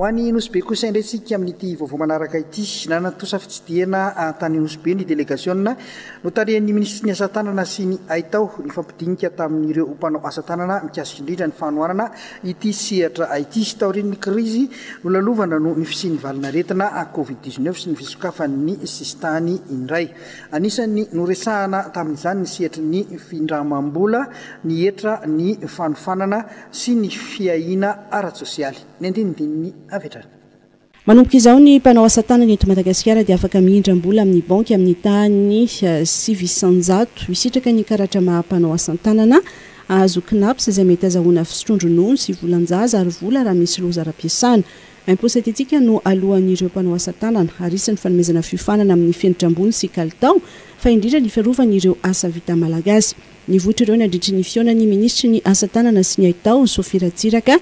Ho any Nosy Be kosa indray isika amin'ity vaovao manaraka ity. Nanatontosa fitsidihana tany Nosy Be ny delegasiona notarihan'ny minisitry ny asa tanana sy ny haitao nifampidinika tamin'ireo mpanao asa tanana mikasika indrindra ny fanohanana ity sehatra ity taorian'ny krizy nolalovana noho ny fisian'ny valin'aretina Covid 19 sy ny fisokafan'ny sisintany indray. Anisan'ny noresahana tamin'izany ny sehatry ny findramam-bola, ny hetra, ny fanofanana sy ny fiahiana ara-tsosialy. Ny andinindininy avy hatrany. Manomboka izao ny mpanao asa tanana eto Madagasikara dia afaka mihindram-bola amin'ny banky amin'ny tahan'ny 109 hisitraka ny karatra maha mpanao asan-tanana, hahazo Cnaps izay mety azahoana fisotroan-dronono sy volan-jaza ary vola raha misy loza ara-piasana. Impôt synthétique no aloan'ireo mpanao asa tanana ary hisy ny fanomezana fiofanana amin'ny fenitra ambony sy kalitao fa indrindra ny fiarovana ireo asa vita malagasy. Nivoitra ireo nandritry ny fihaonan'ny minisitry ny asa tanana sy ny haitao, Sophie Ratsiraka,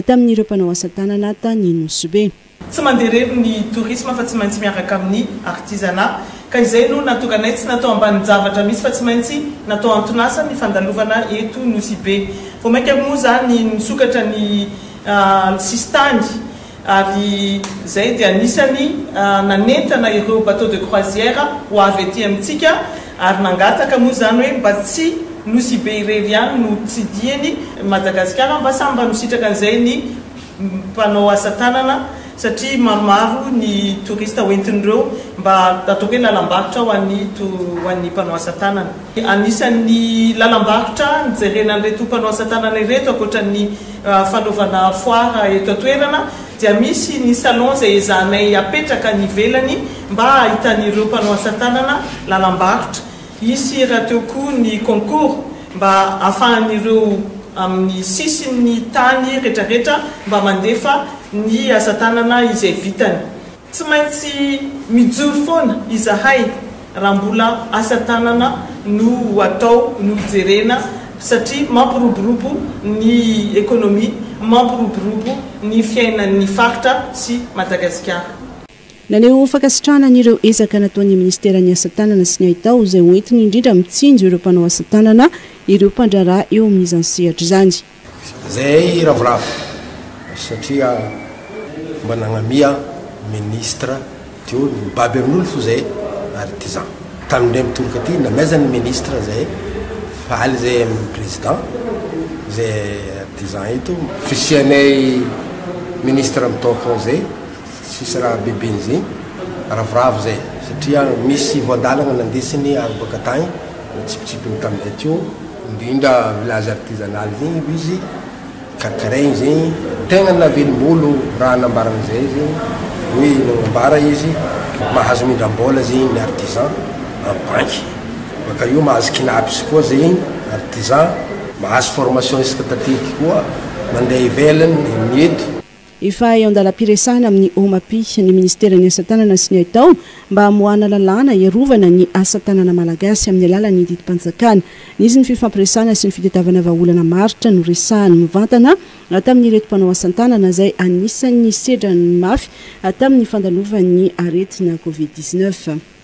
tamin'ireo mpanao asa tanana tany Nosy Be. Tsy mandeha irery ny tourisme fa tsy maintsy miaraka amin'ny artisanat ka izay no nahatonga anay tsy natao ambanin-javatra mihitsy fa tsy maintsy natao anton'asa ny fandalovana eto Nosy Be. Vao mainka moa izany nisokatra ny sisintany ary izay dia anisany nanentana ireo bateau de croisière ho avy aty amintsika ary nangataka moa izany hoe mba tsy Nosy Be irery ihany no tsidihiny Madagasikara mba samy mba misitraka an'izay ny mpanao asa tanana satria maromaro ny touriste hoentin'ireo mba ataoko hoe lalam-barotra ho an'ny ho an'ny mpanao asa tanana. Anisan'ny lalam-barotra nijerena an'ireto mpanao asa tanana ireto ankoatra ny fanaovana foire eto an-toerana dia misy ny salon izay ezahanay apetraka any ivelany mba hahitan'ireo mpanao asa tanana lalam-barotra. Hisy rahateo koa ny concours mba hahafahan'ireo amin'ny sisin'ny tany retraretra mba mandefa ny asa tanana izay vitany. Tsy maintsy mijoro foana izahay raha mbola asa tanana no ho atao no jerena satria mampiroborobo ny ekonomia, mampiroborobo ny fiainan'ny faritra sy Madagasikara. Naneho fankasitrahana an'ireo ezaka nataon'ny minisiteran'ny asa tanana sy ny haitao izay hoentiny indrindra mitsinjo ireo mpanao asa tanana ireo mpandraharaha eo amin'izany sehatra izany. Zay ravoravo satria mba nagnamia ministre teo mibaby amin'olo fo zay artisan. Tamindray mitoroka aty namezany ministre zay faly zay amin'ny président zay artisan eto. Fisianay ministre mitôkagna zay tsisy raha bebe-n'zay ravoravo zay satria misy voadalagna nandesiny avy baka tagny natsipitsipiny taminay teo. Indrindra village artisanal zegny hoy izy, karakaraigny zegny, tegna nahavelom-bolo raha nambaran'izay zegny hoe nagnambara izy mahazo mindram-bola zegny ny artisan amin'ny banky, baka eo mahazo cnaps koa zegny artisan, mahazo formation isaka tateky koa mandeha ivelany ny eto. Efa eo an-dalam-piresahana amin'ny OMAPI ny minisiteran'ny Asa tanana sy ny haitao mba hamoahana lalàna hiarovana ny asa tanana malagasy amin'ny alalan'ny didim-panjakana. Nisy ny fifampiresahana sy ny fitadiavana vahaolana maharitra noresahany mivantana tamin'ireto mpanao asa tanana izay anisan'ny nisedra ny mafy tamin'ny fandalovan'ny aretina Covid 19.